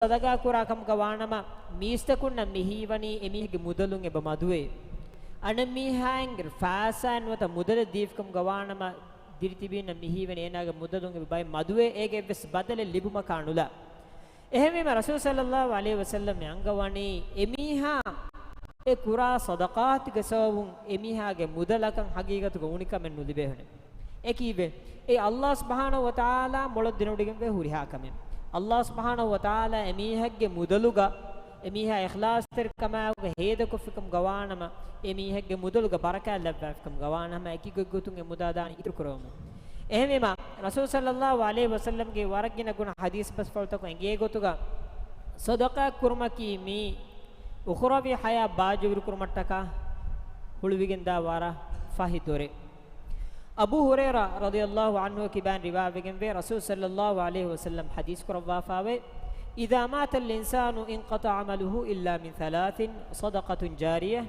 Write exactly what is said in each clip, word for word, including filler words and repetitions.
ޞަދަޤާ ކުރާ ކަމުގަ ވާނަމަ، މީސްތަކުންނަށް މި ހީވަނީ އެމީހެއްގެ މުދަލުން އެބަ މަދުވޭ. އަނެއްމީހާއިން ފައިސާއެއް ނުވަތަ މުދަލެއް ދީފިކަމުގަ ވާނަމަ، ދިރިތިބީންނަށް މި ހީވަނީ އޭނާގެ މުދަލުން އެބަ ބައެއް މަދުވޭ، އޭގެ އެއްވެސް ބަދަލެއް ލިބުމަކާ ނުލާ. އެހެންވީމަ، ރަސޫލު ޞައްލައްލާހު ޢަލައިހި ވަސައްލަމް އަންގަވަނީ، އެމީހާ އެ ކުރާ ޞަދަޤާތުގެ ސަބަބުން އެމީހާގެ މުދަލަކަށް ޙަޤީޤަތުގަ އުނިކަމެއް ނުލިބޭހުނެ. އެކީވެ، އެ ﷲ ސުބްޙާނަހޫ ވަތަޢާލާ މޮޅަށް ދެނެވޮޑިގެންވެ ހުރިހާ ކަމެއް. ﷲ ސުބްޙާނަހޫ ވަތަޢާލާ އެމީހެއްގެ މުދަލުގަ، އެމީހާ އިޚްލާޞްތެރިކަމާއެކު ހޭދަކޮށްފިކަމުގަ ވާނަމަ، އެމީހެއްގެ މުދަލުގަ ބަރަކާތް ލައްވާފިކަމުގަ ވާނަމަ، އެކި ގޮތްގޮތުން އެ މުދާ ދާނީ އިތުރު ކުރެވުމުން. އެހެންވީމަ، ރަސޫލު ޞައްލައްލާހު ޢަލައިހި ވަސައްލަމްގެ ވަރަށް ގިނަ ގުނަ ޙަދީޘް ބަސްފުޅުތަކުން އެނގޭ ގޮތުގަ، ޞަދަޤާތް ކުރުމަކީ މީ އުޚްރަވީ ޙަޔާތް ބާއްޖަވެރިކުރުމަށްޓަކާ ހުޅުވިގެންދާ ވަރަށް ފަހި ދޮރެއް. އަބޫ ހުރައިރާ ރަޟިޔައްލާހު ޢަންހު ކިބާން ރިވާވެގެންވޭ، ރަސޫލު ޞައްލައްލާހު ޢަލައިހި ވަސައްލަމް ޙަދީޘް ކުރައްވާފައިވޭ، إذا مات الإنسان انقطع عمله إلا من ثلاث، صدقة جارية،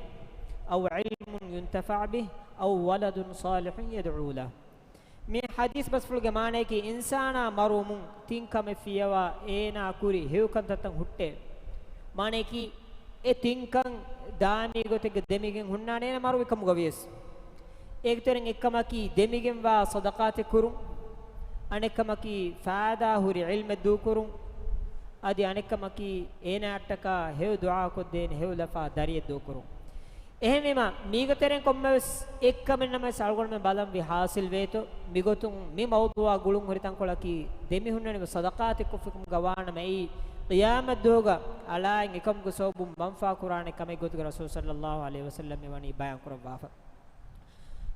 أو علم ينتفع به، أو ولد صالح يدعو له. މި ޙަދީޘް ބަސްފުޅުގެ މާނަޔަކީ، އިންސާނާ މަރުވުމުން ތިން ކަމެއް ފިޔަވާ އޭނާ ކުރި ހެޔޮ ކަންތައްތައް ހުއްޓޭ. މާނަޔަކީ، އެ ތިން ކަން ދާއިމީ ގޮތެއްގަ ދެމިގެން ހުންނާނެ އޭނަ މަރުވި ކަމުގަ ވިޔަސް. އޭގެ ތެރެއިން އެއްކަމަކީ ދެމިގެންވާ ޞަދަޤާތެއް ކުރުން، އަނެއްކަމަކީ ފައިދާ ހުރި ޢިލްމެއް ދޫކުރުން، އަދި އަނެއްކަމަކީ އޭނާއަށްޓަކާ ހެޔޮ ދުޢާކޮށްދޭނެ ހެޔޮ ލަފާ ދަރިއެއް ދޫކުރުން. އެހެންވީމަ، މީގެ ތެރެއިން ކޮންމެވެސް އެއްކަމެއް ނަމަވެސް އަޅުގަނޑުމެން ބަލަންވީ ޙާޞިލް ވޭތޯ، މިގޮތުން މި މައުޟޫޢާ ގުޅުން ހުރި ތަންކޮޅަކީ، ދެމިހުންނަނިވި ޞަދަޤާތެއް ކޮށްފިކަމުގަ ވާނަމަ، އެއީ ޤިޔާމަތްދުވަހުގަ އަޅާއިން އެކަމުގެ ސަބަބުން މަންފާ ކުރާނެ ކަމެއް ގޮތުގަ ރަސޫލު ޞައްލައްލާހު ޢަލައިހި ވަސައްލަމް މިވަނީ ބަޔާން ކުރައްވާފަ.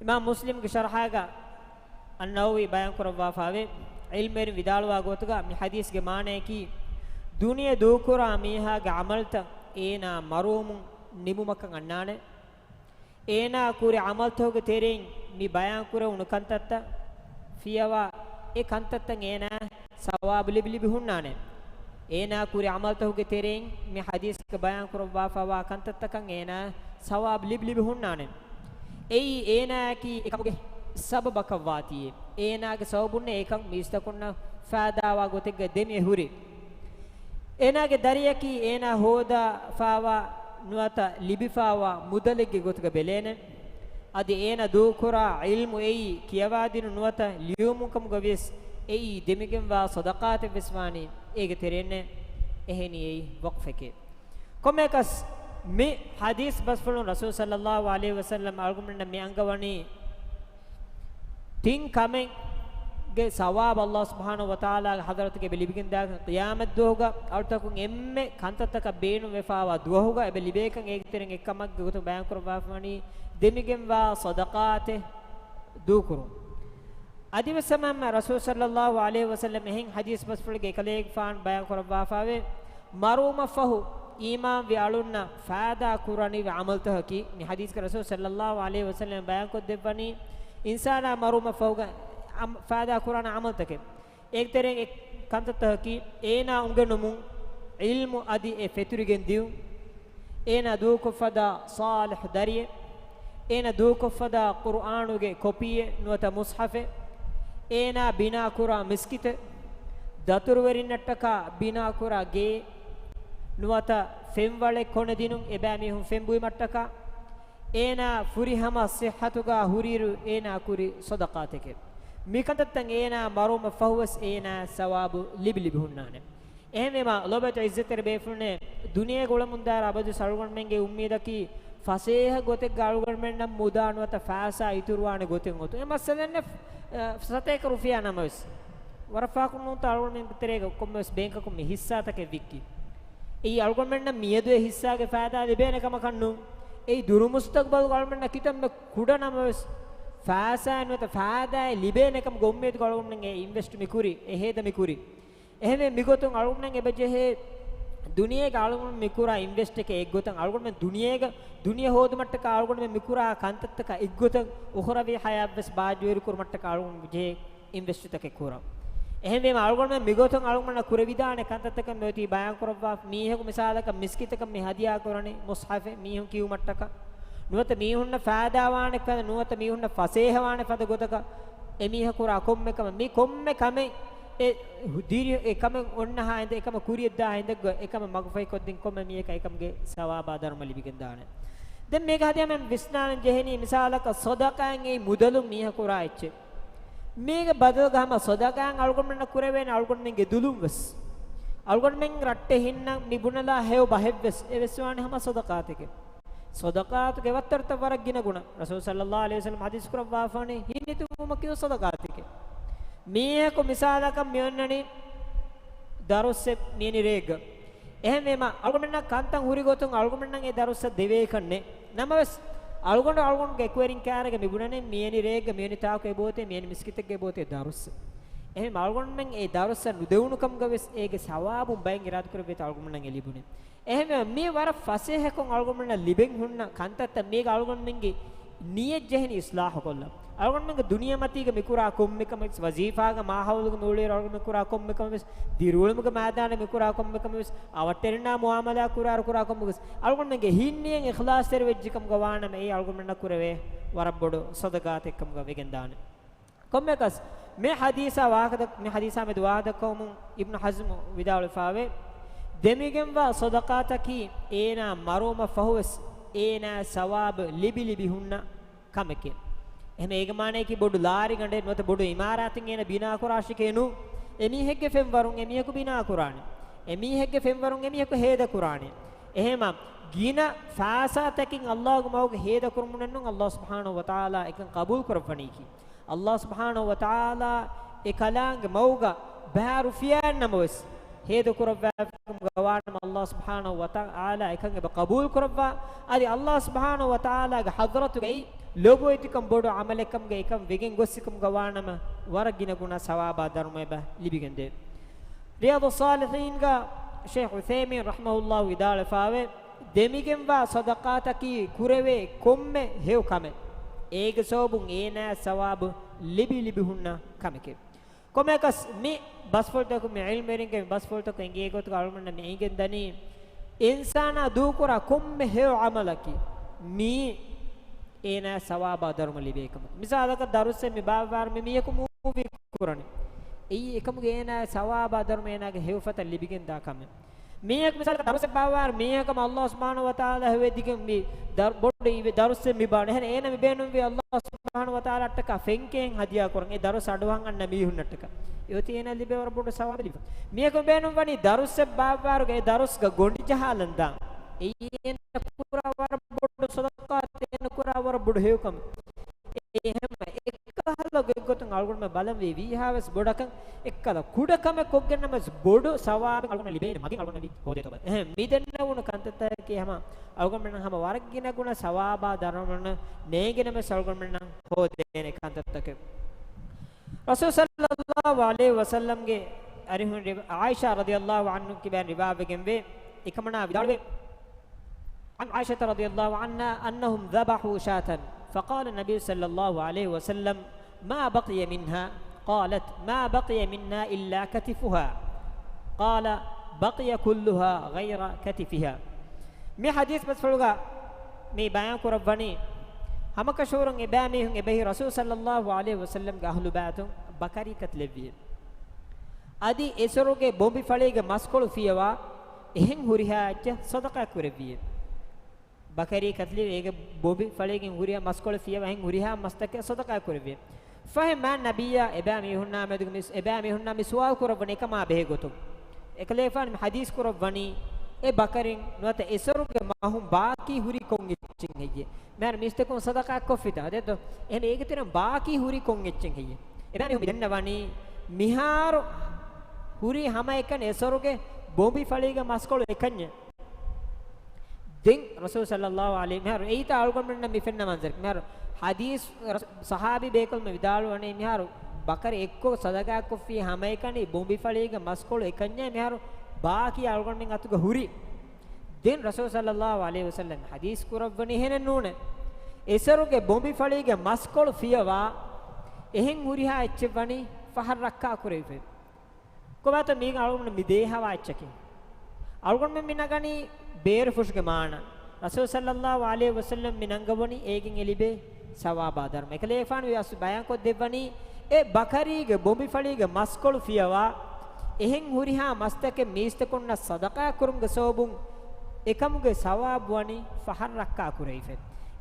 އިމާމު މުސްލިމްގެ ޝަރަޙާގަ އައްނަވަވީ ބަޔާން ކުރައްވާފައިވޭ، ޢިލްމުވެރިން ވިދާޅުވާ ގޮތުގަ މި ޙަދީޘްގެ މާނަޔަކީ، ދުނިޔެ ދޫކުރާ މީހާގެ ޢަމަލުތައް އޭނާ މަރުވުމުން ނިމުމަކަށް އަންނާނެ. އޭނާ ކުރި ޢަމަލުތަކުގެ ތެރެއިން މި ބަޔާން ކުރެވުނު ކަންތައްތައް ފިޔަވާ، އެ ކަންތައްތައް އޭނާ ސަވާބު ލިބި ލިބި ހުންނާނެ. އޭނާ ކުރި ޢަމަލުތަކުގެ ތެރެއިން މި ޙަދީޘްގަ ބަޔާން ކުރައްވާފައިވާ ކަންތައްތަކަށް އޭނާ ސަވާބު ލިބި ލިބި ހުންނާނެ. އެއީ އޭނާއަކީ އެކަމުގެ ސަބަބަކަށް ވާތީއޭ. އޭނާގެ ސަބަބުންނޭ އެކަން މީސްތަކުންނަށް ފައިދާވާ ގޮތެއްގަ ދެމި އެ ހުރި. އޭނާގެ ދަރިއަކީ އޭނާ ހޯދާފާވާ ނުވަތަ ލިބިފާވާ މުދަލެއްގެ ގޮތުގަ ބެލޭނެ. އަދި އޭނާ ދޫކުރާ ޢިލްމު އެއީ ކިޔަވާދިނުން ނުވަތަ ލިޔުމުން ކަމުގަ ވިޔަސް، އެއީ ދެމިގެންވާ ޞަދަޤާތެއް ވެސް ވާނީ އޭގެ ތެރެއިންނޭ. އެހެނީ އެއީ ވަޤްފެކޭ. ކޮންމެއަކަސް، މި ޙަދީޘް ބަސްފުޅުން ރަސޫލު ޞައްލައްލާހު ޢަލައިހި ވަސައްލަމް އަޅުގަނޑުމެންނަށް މި އަންގަވަނީ، ތިން ކަމެއްގެ ސަވާބު ﷲ ސުބްޙާނަހޫ ވަތަޢާލާގެ ޙަޟްރަތުގަ އެބަ ލިބިގެންދާކަން، ޤިޔާމަތްދުވަހުގަ އަޅުތަކުން އެންމެ ކަންތައްތަކަށް ބޭނުންވެފާވާ ދުވަހުގަ އެބަ ލިބޭކަން. އޭގެ ތެރެއިން އެއްކަމެއްގެ ގޮތުން ބަޔާން ކުރައްވާފަވަނީ ދެމިގެންވާ ޞަދަޤާތެއް ދޫކުރުން. އަދިވެސް ހަމަ ރަސޫލު ޞައްލައްލާހު ޢަލައިހި ވަސައްލަމް އެހެން ޙަދީޘް ބަސްފުޅެއްގެ އެކަލޭގެފާނު ބަޔާން ކުރައްވާފައިވޭ، މަރުވުމަށްފަހު އީމާންވި އަޅުންނަށް ފައިދާ ކުރަނިވި ޢަމަލުތަކަކީ، މި ޙަދީޘްގަ ރަސޫލު ޞައްލައްލާހު ޢަލައިހި ވަސައްލަމް ބަޔާންކޮށްދެއްވަނީ، އިންސާނާ މަރުވުމަށްފަހުގަ އަމް-، ފައިދާ ކުރާނެ ޢަމަލުތަކެއް. އޭގެ ތެރެއިން އެއް ކަންތައްތަކަކީ، އޭނާ އުނގެނުމުން، ޢިލްމު އަދި އެ ފެތުރިގެން ދިޔުން، އޭނާ ދޫކޮށްފަދަ ޞާލިޙު ދަރިއެއް، އޭނާ ދޫކޮށްފަދަ ޤުރުއާނުގެ ކޮޕީއެއް ނުވަތަ މުޞްޙަފެއް، އޭނާ ބިނާކުރާ މިސްކިތެއް، ދަތުރުވެރިންނަށްޓަކާ ބިނާކުރާ ގެއެއް ނުވަތަ ފެންވަޅެއް ކޮނެ ދިނުން އެބައިމީހުން ފެންބުއިމަށްޓަކާ، އޭނާ ފުރިހަމަ ޞިއްޙަތުގަ ހުރިއިރު އޭނާ ކުރި ޞަދަޤާތެކެ. މިކަންތައްތައް އޭނާ މަރުވުމަށްފަހުވެސް އޭނާ ސަވާބު ލިބި ލިބި ހުންނާނެ. އެހެންވީމަ، ލޯބިވެތި ޢިއްޒަތްތެރި ބޭފުޅުންނޭ، ދުނިޔޭގަ އުޅެމުންދާއިރު އަބަދުވެސް އަޅުގަނޑުމެންގެ އުއްމީދަކީ ފަސޭހަ ގޮތެއްގަ އަޅުގަނޑުމެންނަށް މުދާ ނުވަތަ ފައިސާ އިތުރުވާނެ ގޮތެއް އޮތުން. އެ މައްސަލައެއް ނެ-، އަ، ސަތޭކަ ރުފިޔާ ނަމަވެސް، ވަރަށް ފާކުން ނޫންތަ އަޅުގަނޑުމެން ތެރޭގަ ކޮންމެވެސް ބޭންކަކުން މި ހިއްސާތަކެއް ވިއްކި. އެއީ އަޅުގަނޑުމެންނަށް މިއަދު އެ ހިއްސާގެ ފައިދާ ލިބޭނެ ކަމަކަށް ނޫން. އެއީ ދުރު މުސްތަޤްބަލުގަ އަޅުގަނޑުމެންނަށް ކިތަންމެ ކުޑަ ނަމަވެސް، ފައިސާއެއް ނުވަތަ ފައިދާއެއް ލިބޭނެ ކަމުގެ އުއްމީދުގަ އަޅުގަނޑުމެން އެ އިންވެސްޓް މި ކުރީ، އެ ހޭދަ މި ކުރީ. އެހެންވެ، މިގޮތުން އަޅުގަނޑުމެން އެބަޖެހޭ، ދުނިޔޭގަ އަޅުގަނޑުމެން މިކުރާ އިންވެސްޓެކޭ އެއްގޮތަށް، އަޅުގަނޑުމެން ދުނިޔޭގަ، ދުނިޔެ ހޯދުމަށްޓަކާ އަޅުގަނޑުމެން މިކުރާ ކަންތައްތަކާ އެއްގޮތަށް، އުޚްރަވީ ޙަޔާތްވެސް ބާއްޖަވެރިކުރުމަށްޓަކާ އަޅުގަނޑުމެން ޖެހޭ އިންވެސްޓްތަކެއް ކުރަން. އެހެންވީމަ، އަޅުގަނޑުމެން މިގޮތުން އަޅުގަނޑަށް ކުރެވިދާނެ ކަންތައްތަކެއް މިއޮތީ ބަޔާން ކުރައްވާ، މީހަކު މިސާލަކަށް މިސްކިތަކަށް މި ހަދިޔާ ކުރަނީ މުޞްޙަފެއް މީހުން ކިޔުމަށްޓަކާ، ނުވަތަ މީހުންނަށް ފައިދާވާނެ ފަދަ، ނުވަތަ މީހުންނަށް ފަސޭހަވާނެ ފަދަ ގޮތަކަށް އެމީހަކު ކުރާ ކޮންމެ ކަމެއް، މި ކޮންމެ ކަމެއް އެ ދިރި އެ ކަމެއް އޮންނަހާ އިނދެ، އެ ކަމަށް ކުރިޔަށްދާ އިނދެއްގަ އެ ކަމަށް މަގުފަހިކޮށްދިން ކޮންމެ މީހަކަށް އެ ކަމުގެ ސަވާބާ ދަރުމަ ލިބިގެންދާނެ. ދެން މީގެ ހަދިޔާމެން ވިސްނާނެ ޖެހެނީ، މިސާލަކަށް ސަދަޤާއިން އެއީ މުދަލުން މީހަކު ކުރާ އެއްޗެއް. މީގެ ބަދަލުގަ ހަމަ ސަދަޤާއިން އަޅުގަނޑުމެންނަށް ކުރެވޭނެ އަޅުގަނޑުމެންގެ ދުލުން ވެސް. އަޅުގަނޑުމެން ރައްޓެހިންނަށް މި ބުނެލާ ހެޔޮ ބަހެއް ވެސް އެ ވެސް ވާނެ ހަމަ ސަދަޤާތެކެއް. ސަދަޤާތުގެ ވައްތަރުތައް ވަރަށް ގިނަ ގުނަ. ރަސޫލު ޞައްލައްލާހު ޢަލައިހި ވަސައްލަމަ ޙަދީޘް ކުރައްވާފާނެ ހިތް ނިދުމުމަކީ ސަދަޤާތެކޭ. މީހަކު މިސާލަކަށް މިއޮންނަނީ ދަރުސްއެއް މިއަނި ރޭގަ. އެހެންވީމަ، އަޅުގަނޑުމެންނަށް ކަންތައް ހުރި ގޮތުން އަޅުގަނޑުމެންނަށް އެ ދަރުސްއަށް ދެވޭކަށް ނެތް. ނަމަވެސް، އަޅުގަނޑު އަޅުގަނޑުގެ އެކުވެރިން ކާރަގަ މި ބުނަނީ މިއަނި ރޭގަ މިއަނި ތާކު އެބައޮތޭ، މިއަނި މިސްކިތެއްގަ އެބައޮތޭ ދަރުސް. އެހެން އަޅުގަނޑުމެން އެ ދަރުސްއަށް ނުދެވުނު ކަމުގަ ވެސް އޭގެ ސަވާބުން ބައެއް އިރާދަކުރެއްވިއްޔާ އަޅުގަނޑުމެންނަށް އެ ލިބުނީ. އެހެންވެ، މި ވަރަށް ފަސޭހަކޮށް އަޅުގަނޑުމެންނަށް ލިބެން ހުންނަ ކަންތައްތައް މީގަ އަޅުގަނޑުމެންގެ ނިޔަތް ޖެހެނީ އިސްލާހުކޮށްލަން. އަޅުގަނޑުމެންގެ ދުނިޔެމަތީގަ މިކުރާ ކޮންމެ ކަމެއް، ވަޒީފާގެ މާހައުލުގަ މިއުޅޭ އަޅުގަނޑުމެން ކުރާ ކޮންމެ ކަމެއް ވެސް، ދިރިއުޅުމުގެ މައިދާނަށް މިކުރާ ކޮންމެ ކަމެއް ވެސް، އަވަށްޓެރިންނާ މުއާމަލާ ކުރާ ކުރާ ކޮންމެ ވެސް، އަޅުގަނޑުމެންގެ ހިތް ނިޔަތް އިޚްލާޞްތެރި ވެއްޖެ ކަމުގަ ވާނަމަ، އެއީ އަޅުގަނޑުމެންނަށް ކުރެވޭ ވަރަށް ބޮޑު ޞަދަޤާތެއް ކަމުގަ ވެގެންދާނެ. ކޮންމެއަކަސް، މި ޙަދީޘާ ވާހަކަ ދަ-، މި ޙަދީޘާ މެދު ވާހަކަ ދައްކަވަމުން އިބްނު ޙަޒްމު ވިދާޅުވެފާވޭ، ދެމިގެންވާ ޞަދަޤާތަކީ އޭނާ މަރުވުމަށް ފަހުވެސް އޭނާ ސަވާބު ލިބި ލިބި ހުންނަ ކަމެކޭ. އެހެން އޭގެ މާނައަކީ ބޮޑު ލާރި ގަނޑެއް ނުވަތަ ބޮޑު އިމާރާތެއް އޭނަ ބިނާ ކުރާށެކޭ ނޫން. އެމީހެއްގެ ފެންވަރުން އެމީހަކު ބިނާ ކުރާނެ. އެމީހެއްގެ ފެންވަރުން އެމީހަކު ހޭދަ ކުރާނެ. އެހެންމަ ގިނަ ފައިސާތަކެއް ﷲގެ މަގުގަ ހޭދަ ކުރުމުންނެއް ނޫން، ﷲ ސުބްޙާނަހޫ ވަތަޢާލާ އެކަން ޤަބޫލު ކުރައްވަނީކީ. ﷲ ސުބްޙާނަހޫ ވަތަޢާލާ އެ ކަލާނގެ މަގުގަ ބައި ރުފިޔާއެއް ނަމަވެސް، ހޭދަކުރައްވާފަ ކަމުގަ ވާނަމަ، ﷲ ސުބްޙާނަހޫ ވަތަޢާލާ އެކަން އެބަ ޤަބޫލު ކުރައްވާ. އަދި ﷲ ސުބްޙާނަހޫ ވަތަޢާލާގެ ޙަޟްރަތުގައި ލޮބުވެތިކަން ބޮޑު ޢަމަލެއް ކަމުގަ އެކަން ވެގެން ގޮއްސި ކަމުގަ ވާނަމަ، ވަރަށް ގިނަ ގުނަ ސަވާބާ ދަރުމަ އެބަ ލިބިގެންދޭ. ރިޔާޟުއްޞާލިޙީންގަ ޝޭޚް ޢުޘައިމީން ރަޙްމަހުﷲ ވިދާޅުވެފާވޭ، ދެމިގެންވާ ޞަދަޤާތަކީ ކުރެވޭ ކޮންމެ ހެޔޮ ކަމެއް އޭގެ ސަބަބުން އޭނާ ސަވާބު ލިބި ލިބި ހުންނަ ކަމެކޭ. ކޮންމެއަކަސް މި ބަސްފުޅުތަކުން، މި ޢިލްމުވެރިންގެ މި ބަސްފުޅުތަކުން އެނގޭ ގޮތުގަ އަޅުގަނޑަށް މި އެނގެން ދަނީ، އިންސާނާ ދޫކުރާ ކޮންމެ ހެޔޮ ޢަމަލަކީ މީ އޭނާ ސަވާބާ ދަރުމަ ލިބޭ ކަމަކަށް. މިސާލަކަށް ދަރުއްސެއް މި ބާއްވާއިރު މި މީހަކު މޫވީ ކުރަނީ. އެއީ އެކަމުގެ އޭނާ ސަވާބާ ދަރުމަ އޭނާގެ ހެޔޮފަތަށް ލިބިގެންދާ ކަމެއް. މީހަކު މިސާލަކަށް ދަރުއްސެއް ބާއްވާއިރު މީހަކަށް ﷲ ސުބްޙާނަހޫ ވަތަޢާލާ ހެޔޮވެދިގެން މި ދަރު-، ބޮޑު އިވެ-، ދަރުއްސެއް މި ބާނެ. އެހެން އޭނަ މި ބޭނުންވީ ﷲ ސުބްޙާނަހޫ ވަތަޢާލާއަށްޓަކާ ފެންކެއިން ހަދިޔާ ކުރަން، އެ ދަރުސް އަޑުއަހަން އަންނަ މީހުންނަށްޓަކާ. އެއޮތީ އޭނަ ލިބޭ ވަރަށް ބޮޑު ސަވާބެއް ލިބިފަ. މީހަކު ބޭނުންވަނީ ދަރުއްސެއް ބާއްވާއިރުގަ އެ ދަރުސްގަ ގޮނޑި ޖަހާލަން ދާން. އެއީ އޭނަ ކުރާ ވަރަށް ބޮޑު ޞަދަޤާތެއް، އޭނަ ކުރާ ވަރަށް ބޮޑު ހެޔޮކަމެއް. އެހެންމަ އެއްކަހަލަ ގޮތްގޮތުން އަޅުގަނޑުމެން ބަލަންވީ ވީހާވެސް ބޮޑަކަށް އެއްކަލަ ކުޑަކަމެއް ކޮށްގެންނަމަވެސް ބޮޑު ސަވާބެއް އަޅުގަނޑަށް ލިބޭނެ މަގެއް އަޅުގަނޑަށް ހޯދޭތޯ ބަލަ. އެހެން މި ދެންނެވުނު ކަންތައްތަކަކީ ހަމަ އަޅުގަނޑުމެންނަށް ހަމަ ވަރަށް ގިނަ ގުނަ ސަވާބާ ދަރުމަ ނޭނގިނަމަވެސް އަޅުގަނޑުމެންނަށް ހޯދޭނެ ކަންތައްތަކެއް. ރަސޫލު ޞައްލައްލާހު ޢަލައިހި ވަސައްލަމްގެ އަރިހުން ރިވާ-، ޢާއިޝާ ރަޟިޔައްލާހު ޢަންހާ ކިބައިން ރިވާވެގެންވޭ، އެކަމަނާ ވިދާޅުވޭ، عن عائشة رضي الله عنها أنهم ذبحوا شاة، فقال النبي صلى الله عليه وسلم: ما بقي منها؟ قالت: ما بقي منها إلا كتفها. قال: بقي كلها غير كتفها. މި ޙަދީޘް ބަސްފުޅުގަ މި ބަޔާން ކުރައްވަނީ، ހަމަކަށަވަރުން އެބައިމީހުން އެބަހީ ރަސޫލު ޞައްލައްލާހު ޢަލައިހި ވަސައްލަމްގެ އަހުލު ބައިތުން ބަކަރީ ކަތިލެއްވި. އަދި އެސޮރުގެ ބޮނބިފަޅީގެ މަސްކޮޅު ފިޔަވާ، އެހެން ހުރިހާ އެއްޗެއް ޞަދަޤާ ކުރެއްވި. ބަކަރީ ކަތިލި އޭގެ ބޮނބިފަޅީގެ ހުރިހާ މަސްކޮޅު ފިޔަވާ، އެހެން ހުރިހާ މަސްތަކެއް ޞަދަޤާ ކުރެއްވި. ފަހެ މާތް ނަބިއްޔާ އެބައިމީހުންނާ މެދުގަ މި، އެބައިމީހުންނާ މި ސުވާލު ކުރައްވަނީ އެކަމާ ބެހޭ ގޮތުން. އެކަލޭފާނު މި ޙަދީޘް ކުރައްވަނީ، އެ ބަކަރިން ނުވަތަ އެސޮރުގެ މަހުން ބާކީ ހުރީ ކޮން އެއްޗެއް ހެއްޔޭ؟ މިހާރު މީސްތަކުން ޞަދަޤާ ކޮށްފިތާ؟ ދެއްތޯ؟ އެހެން އޭގެ ތެރެއިން ބާކީ ހުރީ ކޮން އެއްޗެއް ހެއްޔޭ؟ އެބައިމީހުން މި ދެންނަވަނީ، މިހާރު ހުރީ ހަމައެކަނި އެސޮރުގެ ބޮނބިފަޅީގެ މަސްކޮޅު އެކަންޏެއް. ދެން ރަސޫލު ޞައްލައްލާހު ޢަލައިހި، މިހާރު އެއީތާ އަޅުގަނޑުމެންނަށް މި ފެންނަ މަންޒަރެއް. މިހާރު ޙަދީޘް ރަސް-، ޞަޙާބީ ބޭކަލުން ވިދާޅުވަނީ، މިހާރު ބަކަރި އެއްކޮށް ޞަދަޤާ ކޮށްފި ހަމައެކަނި ބޮނބިފަޅީގެ މަސްކޮޅު އެކަންޏޭ މިހާރު ބާކީ އަޅުގަނޑުމެން އަތުގަ ހުރީ. ދެން ރަސޫލު ޞައްލައްލާހު ޢަލައިހި ވަސައްލަމް ޙަދީޘް ކުރައްވަނީ އެހެނެއް ނޫނޭ. އެސޮރުގެ ބޮނބިފަޅީގެ މަސްކޮޅު ފިޔަވާ، އެހެން ހުރިހާ އެއްޗެއް ވަނީ ފަހަށް ރައްކާ ކުރެވިފައި. ކޮބާތޯ މީގަ އަޅުގަނޑު މި ދޭހަވާ އެއްޗަކީ؟ އަޅުގަނޑުމެން މި ނަގަނީ ބޭރުފުށުގެ މާނަ. ރަސޫލު ޞައްލައްލާހު ޢަލައިހި ވަސައްލަމް މި ނަންގަވަނީ އޭގެން އެ ލިބޭ ސަވާބާ ދަރުމަ. އެކަލޭފާނު ވެސް ބަޔާންކޮށްދެއްވަނީ، އެ ބަކަރީގެ ބޮނބިފަޅީގެ މަސްކޮޅު ފިޔަވާ، އެހެން ހުރިހާ މަސްތަކެއް މީސްތަކުންނަށް ޞަދަޤާ ކުރުމުގެ ސަބަބުން އެކަމުގެ ސަވާބު ވަނީ ފަހަށް ރައްކާ ކުރެވިފަ.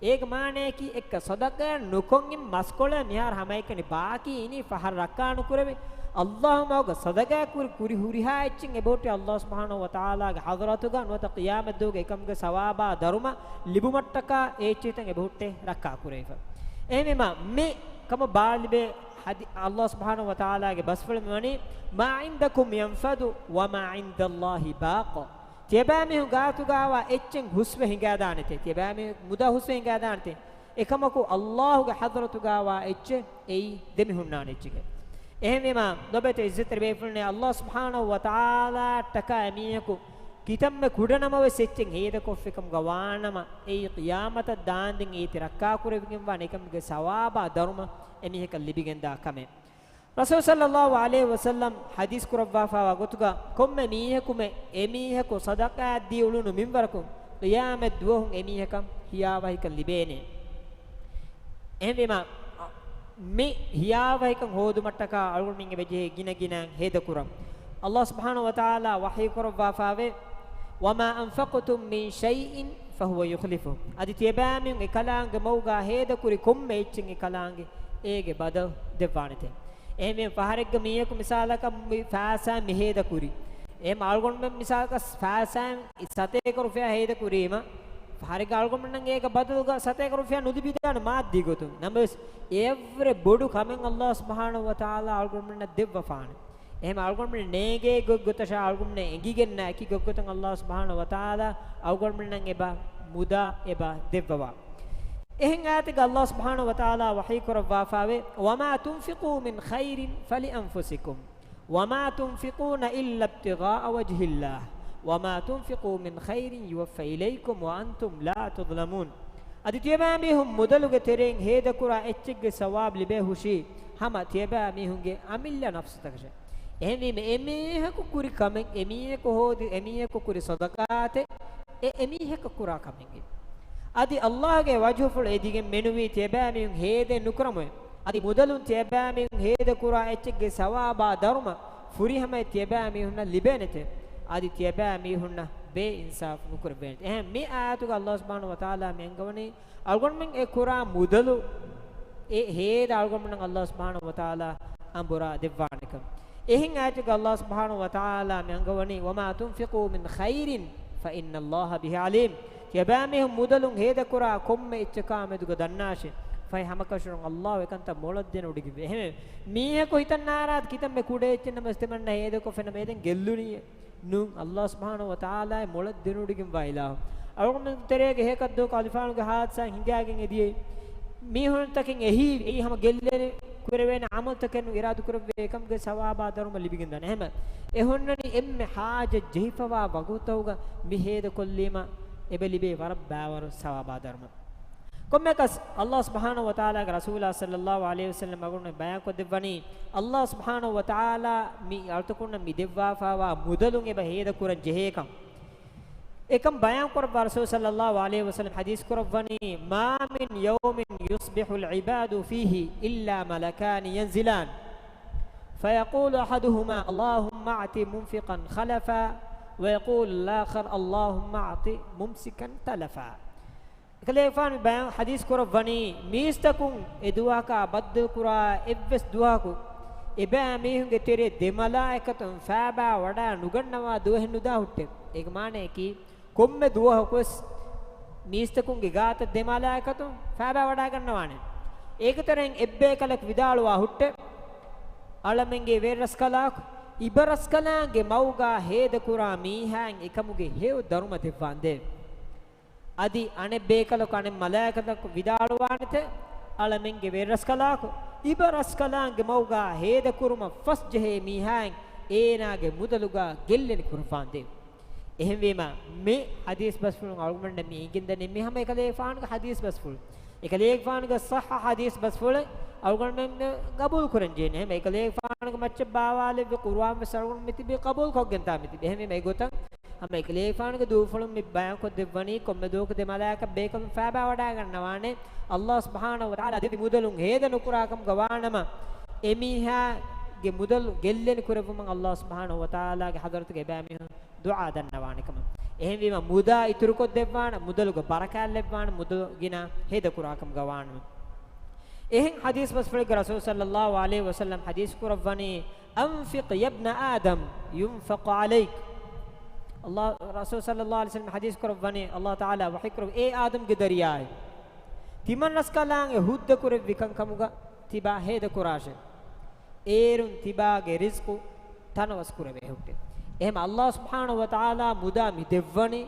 އޭގެ މާނަޔަކީ އެއްކަ ޞަދަޤާ ނުކޮށް މަސްކޮޅެއް މިހާރު ހަމައެކަނި ބާކީ އިނީ ފަހަށް ރައްކާ ނުކުރެވޭ. ﷲ މަގުގަ ޞަދަޤާ ކުރި، ކުރި ހުރިހާ އެއްޗެއް އެބަހުއްޓި ﷲ ސުބްޙާނަހޫ ވަތަޢާލާގެ ޙަޟްރަތުގަ ނުވަތަ ޤިޔާމަތްދުވަހުގަ އެކަމުގެ ސަވާބާ ދަރުމަ ލިބުމަށްޓަކާ އެ އެއްޗިހިތައް އެބަހުއްޓެ ރައްކާ ކުރެވިފަ. އެހެންވީމަ މި ކަމަށް ބާރުލިބޭ ޙަދީ-، ﷲ ސުބްޙާނަހޫ ވަތަޢާލާގެ ބަސްފުޅެއް ވަނީ، "ما عندكم ينفد وما عند الله باق." ތިޔަބައިމީހުން ގާތުގާވާ އެއްޗެއް ހުސްވެ ހިނގާދާނެތޭ. ތިޔަބައިމީހުން މުދާ ހުސްވެ ހިނގާދާނެތޭ. އެކަމަކު ﷲގެ ޙަޟްރަތުގާވާ އެއްޗެއް އެއީ ދެމިހުންނާނެ އެއްޗެކޭ. އެހެންވީމަ، ލޮބުވެތި ޢިއްޒަތްތެރި ބޭފުޅުންނޭ، ﷲ ސުބްޙާނަހޫ ވަތަޢާލާއަށްޓަކާ އެމީހަކު ކިތަންމެ ކުޑަނަމަވެސް އެއްޗެއް ހޭދަކޮށްފިކަމުގަ ވާނަމަ، އެއީ ޤިޔާމަތަށް ދާންދެން އޭތި ރައްކާކުރެވިގެންވާނެ އެކަމުގެ ސަވާބާ ދަރުމަ އެމީހަކަށް ލިބިގެންދާ ކަމެއް. ރަސޫލު ޞައްލައްލާހު ޢަލައިހި ވަސައްލަމް ޙަދީޘް ކުރައްވާފާވާ ގޮތުގަ، ކޮންމެ މީހަކުމެ އެމީހަކު ޞަދަޤާތްދީ އުޅުނު މިންވަރަކުން، ޤިޔާމަތް ދުވަހުން އެމީހަކަށް ހިޔާވަހިކަން ލިބޭނެ. އެހެންވީމަ، މި ހިޔާވަހިކަން ހޯދުމަށްޓަކާ އަޅުގަނޑުމެން އެބަޖެހޭ ގިނަ ގިނައިން ހޭދަކުރަން. ﷲ ސުބްޙާނަހޫ ވަތަޢާލާ ވަޙީ ކުރައްވާފާވޭ، "وما أنفقتم من شيء فهو يخلفه." އަދި ތިޔަބައިމީހުން އެކަލާނގެ މަގުގާ ހޭދަކުރި ކޮންމެ އެއްޗެއް އެކަލާނގެ އޭގެ ބަދަލު ދެއްވާނެތެ. އެހެންވެ ފަހަރެއްގަ މީހަކު މިސާލަކަށް މި ފައިސާ މި ހޭދަކުރި. އެހެން އަޅުގަނޑުމެން މިސާލަކަށް ފައިސާ ސަތޭކަ ރުފިޔާ ހޭދަކުރީމަ، ފަހަރެއްގަ އަޅުގަނޑުމެންނަށް އޭގެ ބަދަލުގަ ސަތޭކަ ރުފިޔާ ނުލިބިދާނެ މާއްދީ ގޮތުން. ނަމަވެސް، އެއަށްވުރެ ބޮޑު ކަމެއް ﷲ ސުބްޙާނަހޫ ވަތަޢާލާ އަޅުގަނޑުމެންނަށް ދެއްވަފާނެ. އެހެން އަޅުގަނޑުމެން ނޭނގޭ ގޮތްގޮތަށާ އަޅުގަނޑުމެން އެނގިގެންނާ އެކި ގޮތްގޮތަށް ﷲ ސުބްޙާނަހޫ ވަތަޢާލާ އަޅުގަނޑުމެންނަށް އެބަ މުދާ އެބަ ދެއްވަވާ. އެހެން އާޔަތެއްގަ ﷲ ސުބްޙާނަހޫ ވަތަޢާލާ ވަޙީ ކުރައްވާފާވޭ، "وما تنفقوا من خير فلأنفسكم وما تنفقون إلا ابتغاء وجه الله وما تنفقوا من خير يوف إليكم وأنتم لا تظلمون." އަދި ތިޔަބައިމީހުން މުދަލުގެ ތެރެއިން ހޭދަކުރާ އެއްޗެއްގެ ސަވާބު ލިބޭ ހުށީ ހަމަ ތިޔަބައިމީހުންގެ އަމިއްލަ ނަފްސުތަކަށޭ. އެހެންވީމަ، އެމީހަކު ކުރި ކަމެއް، އެމީހަކު ހޯދި، އެމީހަކު ކުރި ޞަދަޤާތެއް، އެ އެމީހަކަށް ކުރާ ކަމެއްގެ. އަދި ﷲގެ ވަޖްހުފުޅު އެދިގެން މެނުވީ ތިޔަބައިމީހުން ހޭދައެއް ނުކުރަމުއެ. އަދި މުދަލުން ތިޔަބައިމީހުން ހޭދަކުރާ އެއްޗެއްގެ ސަވާބާ ދަރުމަ ފުރިހަމައެއް ތިޔަބައިމީހުންނަށް ލިބޭނެތެ. އަދި ތިޔަބައިމީހުންނަށް ބޭއިންސާފު ނުކުރެވޭނެތެ. އެހެން މި އާޔަތުގަ ﷲ ސުބްޙާނަހޫ ވަތަޢާލާ މި އަންގަވަނީ އަޅުގަނޑުމެން އެ ކުރާ މުދަލު، އެ ހޭދަ އަޅުގަނޑުމެންނަށް ﷲ ސުބްޙާނަހޫ ވަތަޢާލާ އަނބުރާ ދެއްވާނެކަން. އެހެން އާޔަތުގަ ﷲ ސުބްޙާނަހޫ ވަތަޢާލާ މި އަންގަވަނީ، "وما تنفقوا من خير فإن الله به عليم." ތިޔަބައިމީހުން މުދަލުން ހޭދަކުރާ ކޮންމެ އެއްޗަކާ މެދުގަ ދަންނާށޭ. ފަހެ ހަމަކަށަވަރުން ﷲ އެކަންތައް މޮޅަށް ދެނެވޮޑިގެންވޭ. އެހެންވެ، މީހަކު ހިތަށް ނާރާތް ކިތަންމެ ކުޑަ އެއްޗެއް ނަމަވެސް ތިމަންނަ ހޭދަކޮށްފިނަމަ އެދެން ގެއްލުނީއޭ. ނޫން، ﷲ ސުބްޙާނަހޫ ވަތަޢާލާ މޮޅަށް ދެނެވޮޑިގެންވާ އިލާހު. އަޅުގަނޑު ތެރޭގެ ހެޔޮކަން ދުވަހަކު އަލިފާނުގެ ހާދިސާ ހިނގާގެން އެދިޔައީ. މީހުންތަކެއް އެހީވި، އެއީ ހަމަ ގެއްލޭނެ ކުރެވޭނެ ޢަމަލުތަކެއް ނޫން، އިރާދަކުރެއްވި އެކަމުގެ ސަވާބާ ދަރުމަ ލިބިގެންދާނެ. އެހެން އެ ހުންނަނީ އެންމެ ޙާޖަތް ޖެހިފަވާ ވަގުތުތަކުގަ މި ހޭދަކޮށްލީމަ އެބަ ލިބޭ ވަރަށް ބައިވަރު ސަވާބާ ދަރުމަ. ކޮންމެއަކަސް، ﷲ ސުބްޙާނަހޫ ވަތަޢާލާގެ ރަސޫލާ ޞައްލައްލާހު ޢަލައިހި ވަސައްލަމް އަޅުގަނޑުމެން ބަޔާންކޮށްދެއްވަނީ، ﷲ ސުބްޙާނަހޫ ވަތަޢާލާ މި އަޅުތަކުންނަށް މި ދެއްވާފާވާ މުދަލުން އެބަ ހޭދަކުރަން ޖެހޭކަން. އެކަން ބަޔާންކުރައްވާ ރަސޫލު ޞައްލައްލާހު ޢަލައިހި ވަސައްލަމް ޙަދީޘް ކުރައްވަނީ، "ما من يوم يصبح العباد فيه إلا ملكان ينزلان، فيقول أحدهما: اللهم أعط منفقا خلفا، ويقول الآخر: اللهم أعط ممسكا تلفا." އެކަލޭގެފާނު ބަޔާން ޙަދީޘް ކުރައްވަނީ، މީސްތަކުން އެ ދުވަހަކާ ބައްދަލުކުރާ އެއްވެސް ދުވަހަކު އެބައިމީހުންގެ ތެރޭ ދެ މަލާއިކަތުން ފާބާ ވަޑާ ނުގަންނަވާ ދުވަހެއް ނުދާ ހުއްޓެ. އޭގެ މާނަޔަކީ، ކޮންމެ ދުވަހަކުވެސް މީސްތަކުންގެ ގާތަށް ދެ މަލާއިކަތުން ފާބާ ވަޑާގަންނަވާނެ. އޭގެ ތެރެއިން އެއްބޭކަލަކު ވިދާޅުވާ ހުއްޓެ، އަޅަމެންގެ ވެރިރަސްކަލާކޮ، އިބަރަސްކަލާނގެ މަގުގާ ހޭދަކުރާ މީހާއަށް އެކަމުގެ ހެޔޮ ދަރުމަ ދެއްވާނދޭވެ. އަދި އަނެއްބޭކަލަކު އަނެއް މަލާއިކަތަކު ވިދާޅުވާނެތެ، އަޅަމެންގެ ވެރިރަސްކަލާކޮ، އިބަރަސްކަލާނގެ މަގުގާ ހޭދަކުރުމަށް ފަސްޖެހޭ މީހާއަށް އޭނާގެ މުދަލުގާ ގެއްލެނި ކުރައްވާނދޭވެ. އެހެންވީމަ، މި ޙަދީޘް ބަސްފުޅުން އަޅުގަނޑަށް މި އެނގެންދަނީ މި ހަމަ އެކަލޭގެފާނުގެ ޙަދީޘް ބަސްފުޅު. އެކަލޭގެފާނުގެ ޞައްޙަ ޙަދީޘް ބަސްފުޅެއް އަޅުގަނޑުމެން ގަބޫލު ކުރަން ޖެހޭނެ. އެހެން އެކަލޭގެފާނުގެ މައްޗަށް ބާވާލެއްވި ޤުރުއާން ވެސް އަޅުގަނޑު މިތިބީ ޤަބޫލު ކޮށްގެންތާ މިތިބީ. އެހެންވީމަ އެގޮތަށް ހަމަ އެކަލޭގެފާނުގެ ދޫފުޅުން މި ބަޔާންކޮށްދެއްވަނީ ކޮންމެ ދުވަހަކު ދެ މަލާއިކަ ބޭކަލުން ފާބާ ވަޑާގަންނަވާނެ. ﷲ ސުބްޙާނަހޫ ވަތަޢާލާ ދެއްވި މުދަލުން ހޭދަ ނުކުރާކަމުގަ ވާނަމަ، އެމީހާގެ މުދަލު ގެއްލެނި ކުރެއްވުމަށް އައްލާހު ސުބްޙާނަހު ވަތަޢާލާގެ ޙަޟްރަތުގަ އެބައިމީހުން ދުޢާ ދަންނަވާނެ ކަމަށް. އެހެންވީމަ މުދާ އިތުރުކޮށްދެއްވާނެ، މުދަލުގެ ބަރަކާތް ލެއްވާނެ، މުދަލު ގިނަ ހޭދަކުރާކަމުގަ ވާނަމަ. އެހެން ޙަދީޘް ބަސްފުޅެއްގަ ރަސޫލު ޞައްލައްލާހު ޢަލައިހި ވަސައްލަމް ޙަދީޘް ކުރައްވަނީ، أنفق يا ابن آدم ينفق عليك. އައްލާ، ރަސޫލު ޞައްލައްލާހު ޢަލައިހި ވަސައްލަމް ޙަދީޘް ކުރައްވަނީ، އައްލާހު ތަޢާލާ ވަޙީ ކުރައްވަ، އޭ އާދަމްގެ ދަރިޔާއޭ، ތިމަން ރަސްކަލާނގެ ހުއްދަ ކުރެއްވި ކަންކަމުގަ ތިބާ ހޭދަކުރާށޭ. އޭރުން ތިބާގެ ރިޒްޤު ތަނަވަސް ކުރެވޭ ހުއްޓޭ. އެހެމަ އައްލާހު ސުބްޙާނަހު ވަތަޢާލާ މުދާ މި ދެއްވަނީ،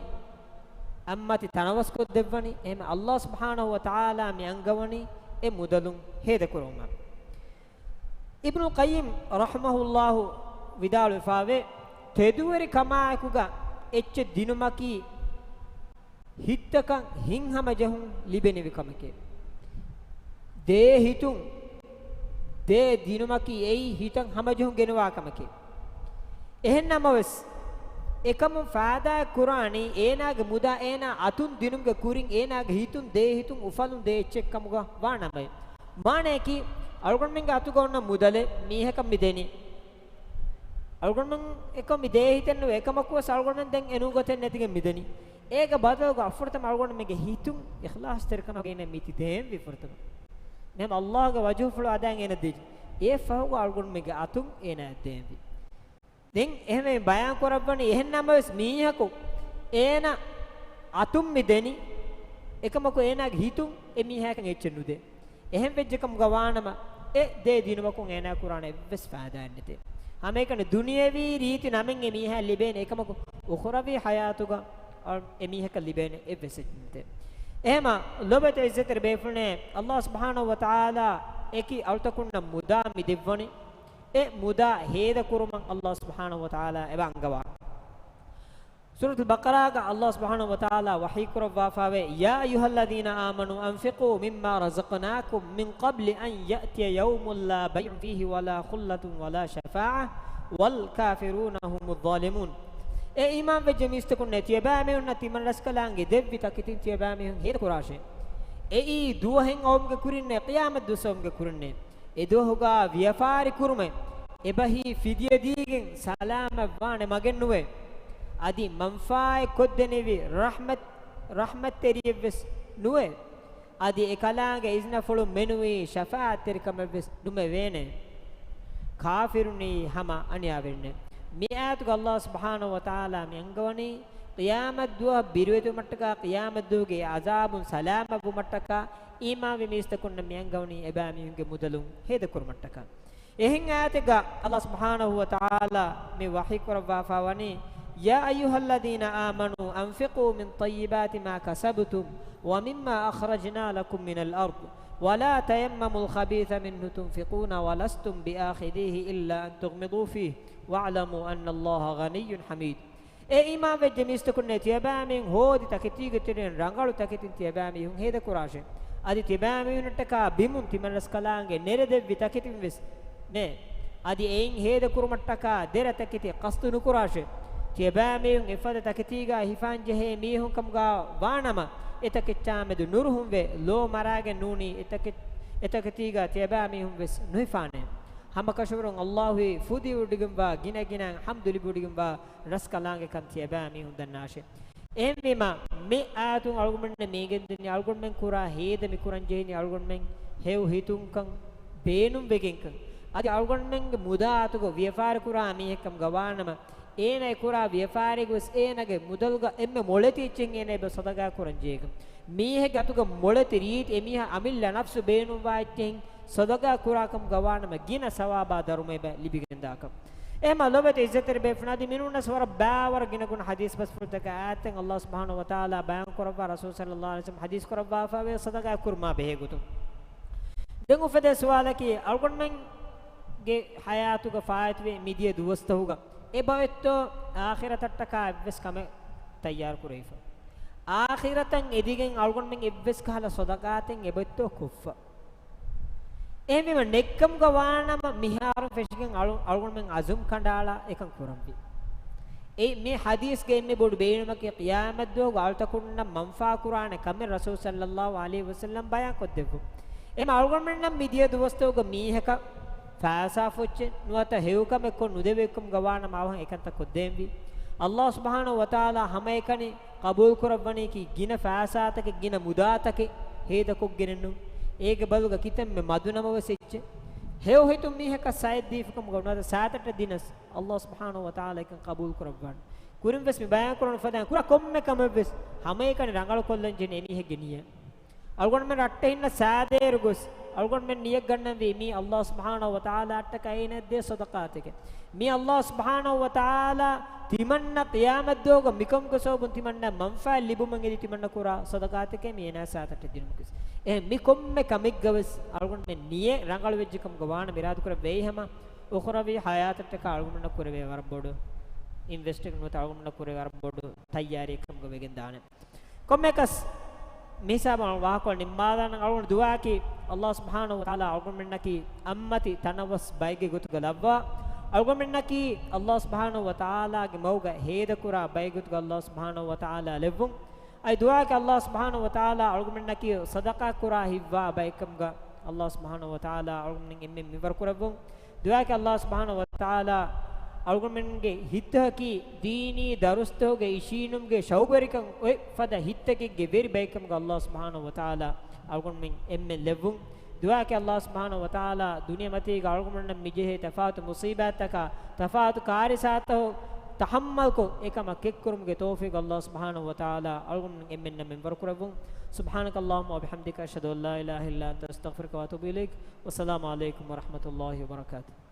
އައްމަތި ތަނަވަސްކޮށް ދެއްވަނީ. އެހެމަ އައްލާހު ސުބްޙާނަހު ވަތަޢާލާ މި އަންގަވަނީ އެ މުދަލުން ހޭދަކުރުމަށް. އިބްނުލް ޤައްޔިމް ރަޙިމަހުﷲ ވިދާޅުވެފާވޭ، ތެދުވެރި ކަމާއެކުގަ އެއްޗެއް ދިނުމަކީ ހިތްތަކަށް ހިތް ހަމަޖެހުން ލިބެނިވި ކަމެކޭ. ދޭ ހިތުން ދޭ ދިނުމަކީ އެއީ ހިތަށް ހަމަޖެހުން ގެނުވާ ކަމެކޭ. އެހެން ނަމަވެސް، އެކަމުން ފާދާއެއް ކުރާނީ އޭނާގެ މުދާ އޭނާ އަތުން ދިނުމުގެ ކުރިން އޭނާގެ ހިތުން ދޭ ހިތުން އުފަލުން ދޭ އެއްޗެއް ކަމުގަ ވާ ނަމަވެ. މާނަޔަކީ، އަޅުގަނޑުމެންގެ އަތުގަ އޮންނަ މުދަލެއް މީހަކަށް މި ދެނީ. އަޅުގަނޑުމެން އެކަމު މި ދޭ ހިތެއް ނުވޭ، އެކަމަކުވެސް އަޅުގަނޑުމެން ދެން އެނޫގޮތެއް ނެތިގެން މި ދެނީ. އޭގެ ބަދަލުގަ ފުރަތަމަ އަޅުގަނޑުމެންގެ ހިތުން އިޚްލާޞްތެރިކަމަށް އޭނަ މި ތި ދޭންވީ ފުރަތަމަ. މެހެމް އައްލާހުގެ ވަޖުހުފުޅު އަދާ އޭނަ ދެއްޖެ. އެ ފަހުގަ އަޅުގަނޑުމެންގެ އަތުން އޭނަ ދޭންވީ. ދެން އެހެން ބަޔާން ކުރައްވަނީ، އެހެން ނަމަވެސް މީހަކު އޭނަ އަތުން މި ދެނީ، އެކަމަކު އޭނާގެ ހިތުން އެ މީހާކަން އެއްޗެއް ނުދޭ. އެހެން ވެއްޖެކަމުގަ ވާނަމަ، އެ ދޭ ދިނުމަކުން އޭނާ ކުރާނެ އެއްވެސް ފާދާއެއް ނެތޭ. ހަމައެކަނި ދުނިޔެވީ ރީތި ނަމެއް އެ މީހާ ލިބޭނެ، އެކަމަކު އުޚުރަވީ ޙަޔާތުގަ އަ، އެ މީހަކަށް ލިބޭނެ އެއްވެސް އެއްޗެއް ނެތޭ. އެހެމަ ލޮބުވެތި ޢިއްޒަތްތެރި ބޭފުޅުންނޭ، އައްލާހު ސުބްޙާނަހު ވަތަޢާލާ އެކި އަޅުތަކުންނަށް މުދާ މި ދެއްވަނީ، އެ މުދާ ހޭދަކުރުމަށް އައްލާހު ސުބްޙާނަހު ވަތަޢާލާ އެބަ އަންގަވާ. ސޫރަތުލް ބަޤަރާގަ އައްލާހު ސުބްޙާނަހު ވަތަޢާލާ ވަޙީ ކުރައްވާފާވޭ، يا أيها الذين آمنوا أنفقوا مما رزقناكم من قبل أن يأتي يوم لا بيع فيه ولا خلة ولا شفاعة والكافرون هم الظالمون. އޭ އީމާންވެއްޖެ މީސްތަކުންނޭ، ތިޔަބައިމީހުންނަށް ތިމަން ރަސްކަލާނގެ ދެއްވި ތަކެތިން ތިޔަބައިމީހުން ހޭދަކުރާށޭ. އެއީ ދުވަހެއް އައުމުގެ ކުރިންނޭ، ޤިޔާމަތް ދުވަސް އައުމުގެ ކުރިންނޭ. އެދުވަހުގަ ވިޔަފާރި ކުރުމެއް އެބަހީ ފިދިޔަ ދީގެން ސަލާމަތްވާނެ މަގެއް ނުވޭ. އަދި މަންފާއެއް ކޮށްދެނިވި ރަޙްމަތް، ރަޙްމަތްތެރިއެއްވެސް ނުވޭ. އަދި އެކަލާނގެ އިޒްނަފުޅު މެނުވީ ޝަފާޢަތްތެރިކަމެއްވެސް ނުމެވޭނެ. ކާފިރުންނީ ހަމަ އަނިޔާވެރިންނޭ. މި އާޔަތުގަ އައްލާހު ސުބްޙާނަހު ވަތަޢާލާ މި އަންގަވަނީ، ޤިޔާމަތްދުވަހު ބިރުވެތިވުމަށްޓަކާ، ޤިޔާމަތްދުވަހުގެ އެ ޢަޒާބުން ސަލާމަތްވުމަށްޓަކާ، އީމާންވި މީސްތަކުންނަށް މި އަންގަވަނީ އެބައިމީހުންގެ މުދަލުން ހޭދަކުރުމަށްޓަކާ. އެހެން އާޔަތެއްގަ އައްލާހު ސުބްޙާނަހު ވަތަޢާލާ މި ވަޙީކުރައްވާފާވަނީ، يا أيها الذين آمنوا أنفقوا من طيبات ما كسبتم ومما أخرجنا لكم من الأرض ولا تيمموا الخبيث منه تنفقون ولستم بآخذيه إلا أن تغمضوا فيه واعلموا أن الله غني حميد. އޭ އީމާންވެއްޖެ މީސްތަކުންނޭ، ތިޔަބައިމީހުން ހޯދި ތަކެތީގެ ތެރެއިން ރަނގަޅު ތަކެތިން ތިޔަބައިމީހުން ހޭދަކުރާށޭ. އަދި ތިޔަބައިމީހުންނަށްޓަކާ ބިމުން ތިމަން ރަސްކަލާނގެ ނެރެދެއްވި ތަކެތިންވެސް ނޭ. އަދި އެއިން ހޭދަކުރުމަށްޓަކާ ދެރަ ތަކެތި ޤަޞްދު ނުކުރާށޭ. ތިޔަބައިމީހުން އެފަދަ ތަކެތީގަ ހިފާންޖެހޭ މީހުން ކަމުގަ ވާނަމަ، އެ ތަކެއްޗާމެދު ނުރުހުންވެ، ލޯ މަރާގެން ނޫނީ އެ ތަކެ-، އެ ތަކެތީގަ ތިޔަބައިމީހުންވެސް ނުހިފާނެ. ހަމަކަށަވަރުން އައްލާހުއީ ފުދިވޮޑިގެންވާ، ގިނަގިނައިން ޙަމްދު ލިބިވޮޑިގެންވާ ރަސްކަލާނގެކަން ތިޔަބައިމީހުން ދަންނާށޭ. އެހެންވީމާ، މި އާޔަތުން އަޅުގަނޑުމެންނަށް މި އެނގެންދެނީ، އަޅުގަނޑުމެން ކުރާ ހޭދަ މި ކުރަންޖެހެނީ އަޅުގަނޑުމެން ހެޔޮ ހިތުންކަން، ބޭނުންވެގެންކަން. އަދި އަޅުގަނޑުމެންގެ މުދާ އަތުގަ ވިޔަފާރި ކުރާ މީހެއްކަމުގަ ވާނަމަ، އޭނާ އެ ކުރާ ވިޔަފާރީގަވެސް އޭނާގެ މުދަލުގަ އެންމެ މޮޅެތި އެއްޗެއް އޭނާ އެބަ ސަދަގާ ކުރަންޖެހޭކަން. މީހެއްގެ އަތުގަ މޮޅެތި ރީތި އެމީހާ އަމިއްލަ ނަފްސު ބޭނުންވާ އެއްޗެހިން ސަދަގާ ކުރާކަމުގަ ވާނަމަ ގިނަ ސަވާބާ ދަރުމައެއް އެބަ ލިބިގެންދާކަން. އެހެމަ ލޮބުވެތި ޢިއްޒަތްތެރި ބޭފުޅުން، އަދި މިނޫނަސް ވަރަށް ބާވަރަށް ގިނަގުނަ ޙަދީޘް ބަސްފުޅުތަކާ އާޔަތެއް އައްލާހު ސުބްޙާނަހު ވަތަޢާލާ ބަޔާން ކުރައްވާ، ރަސޫލު ޞައްލައްލާހު ޢަލައިހި ވަސައްލަމް ޙަދީޘް ކުރައްވާފައިވޭ ޞަދަޤާ ކުރުމާ ބެހޭ ގޮތުން. ދެން އުފެދޭ ސުވާލަކީ، އަޅުގަނޑުމެންގެ ޙަޔާތުގަ ފާއިތުވި މިދިޔަ ދުވަސްތަކުގަ އެބައޮތްތޯ އާޚިރަތަށްޓަކާ އެއްވެސް ކަމެއް ތައްޔާރު ކުރެވިފަ؟ އާޚިރަތަށް އެދިގެން އަޅުގަނޑުމެން އެއްވެސް ކަހަލަ ޞަދަޤާތެއް އެބައޮތްތޯ ކޮށްފަ؟ އެހެންވީމަ ނެއްކަމުގަ ވާނަމަ މިހާރުން ފެށިގެން އަޅު-، އަޅުގަނޑުމެން އަޒުމް ކަނޑައަޅާ އެކަން ކުރަންވީ. އެ މި ޙަދީޘްގެ އެންމެ ބޮޑު ބޭނުމަކީ ޤިޔާމަތްދުވަހުގަ އަޅުތަކުންނަށް މަންފާ ކުރާނެ ކަމެއް ރަސޫލު ޞައްލައްލާހު ޢަލައިހި ވަސައްލަމް ބަޔާން ކޮށްދެއްވުން. އެހެން އަޅުގަނޑުމެންނަށް މިދިޔަ ދުވަސްތަކުގަ މީހަކަށް ފައިސާ ފޮއްޗެއް ނުވަތަ ހެޔޮކަމެއް ކޮށް ނުދެވޭ ކަމުގަ ވާނަމަ އަވަހަށް އެކަންތައް ކޮށްދޭންވީ. އައްލާހު ސުބްޙާނަހު ވަތަޢާލާ ހަމައެކަނި ޤަބޫލު ކުރައްވަނީކީ ގިނަ ފައިސާތަކެއް، ގިނަ މުދާތަކެއް ހޭދަކޮށްގެނެއްނު. އޭގެ ބަދަލުގަ ކިތަންމެ މަދު ނަމަވެސް އެއްޗެއް. ހެޔޮ ހިތުން މީހަކަށް ސައެއް ދީފު ކަމުގަ ނުވަތަ ސާތައްޓެއް ދިނަސް، އައްލާހު ސުބްޙާނަހު ވަތަޢާލާ އެކަން ޤަބޫލު ކުރައްވާނެ. ކުރިން ވެސް މި ބަޔާން ކުރަން ފަދައިން ކުރާ ކޮންމެ ކަމެއް ވެސް ހަމައެކަނި ރަނގަޅު ކޮށްލަން ޖެހޭ އެމީހެއްގެ ނިޔަތް. އަޅުގަނޑުމެން ރައްޓެހިންނަށް ސާދައިރު ގޮސް އަޅުގަނޑުމެން ނިޔަތް ގަންނަންވީ މީ އައްލާހު ސުބްޙާނަހު ވަތަޢާލާއަށްޓަކާ އޭނައަށް ދޭ ޞަދަޤާތެކޭ. މީ އައްލާހު ސުބްޙާނަހު ވަތަޢާލާ ތިމަންނަ ޤިޔާމަތްދުވަހުގަ މިކަމުގެ ސަބަބުން ތިމަންނަ މަންފާ ލިބުމަށް އެދި ތިމަންނަ ކުރާ ޞަދަޤާތެކޭ މީ އޭނާ ސާތައްޓެއް ދިނުމުގެ. އެހެން މި ކޮންމެ ކަމެއްގަ ވެސް އަޅުގަނޑުމެން ނިޔަތް ރަނގަޅު ވެއްޖެ ކަމުގަ ވާނަމަ އިރާދަ ކުރެއްވި ހަމަ އުޚްރަވީ ޙަޔާތަށްޓަކާ އަޅުގަނޑުމެންނަށް ކުރެވޭ ވަރަށް ބޮޑު އިންވެސްޓެކެއް ނުވަތަ އަޅުގަނޑުމެންނަށް ކުރެވޭ ވަރަށް ބޮޑު ތައްޔާރީއެއް ކަމުގަ ވެގެން ދާނެ. ކޮންމެއަކަސް މި ހިސާބަށް ވާހަކަ ނިންމާލާނަން އަޅުގަނޑު ދުޢާއަކީ، އައްލާހު ސުބްޙާނަހު ވަތަޢާލާ އަޅުގަނޑުމެންނަކީ އަތްމަތި ތަނަވަސް ބައެއްގެ ގޮތުގަ ލައްވާ، އަޅުގަނޑުމެންނަކީ އައްލާހު ސުބްޙާނަހު ވަތަޢާލާގެ މަގުގަ ހޭދަކުރާ ބައެއް ގޮތުގަ އައްލާހު ސުބްޙާނަހު ވަތަޢާލާ ލެއްވުން. އަދި ދުޢާއަކީ އައްލާހު ސުބްޙާނަހު ވަތަޢާލާ އަޅުގަނޑުމެންނަކީ ޞަދަޤާ ކުރާ ހިތްވާ ބައެއްކަމުގަ އައްލާހު ސުބްޙާނަހު ވަތަޢާލާ އަޅުގަނޑުމެން އެންމެން މިންވަރު ކުރެއްވުން. ދުޢާއަކީ އައްލާހު ސުބްޙާނަހު ވަތަޢާލާ އަޅުގަނޑުމެންގެ ހިތަކީ ދީނީ ދަރުސްތަކުގެ އިށީނުމުގެ ޝައުގުވެރިކަން އޮތް ފަދަ ހިތެއްގެ ވެރި ބައެއްކަމުގަ އައްލާހު ސުބްޙާނަހު ވަތަޢާލާ އަޅުގަނޑުމެން އެންމެން ލެއްވުން. ދުޢާއަކީ އައްލާހު ސުބްޙާނަހު ވަތަޢާލާ ދުނިޔެމަތީގަ އަޅުގަނޑުމެންނަށް މިޖެހޭ ތަފާތު މުޞީބާތްތަކާ، ތަފާތު ކާރިސާތަކު ތަޙައްމަލްކޮށް، އެކަމަށް ކެއްކުރުމުގެ ތައުފީޤު އައްލާހު ސުބްޙާނަހު ވަތަޢާލާ އަޅުގަނޑުމެން އެންމެންނަށް މިންވަރު ކުރެއްވުން. سبحانك اللهم وبحمدك، أشهد أن لا إله إلا أنت، أستغفرك وأتوب إليك. والسلام عليكم ورحمة الله وبركاته.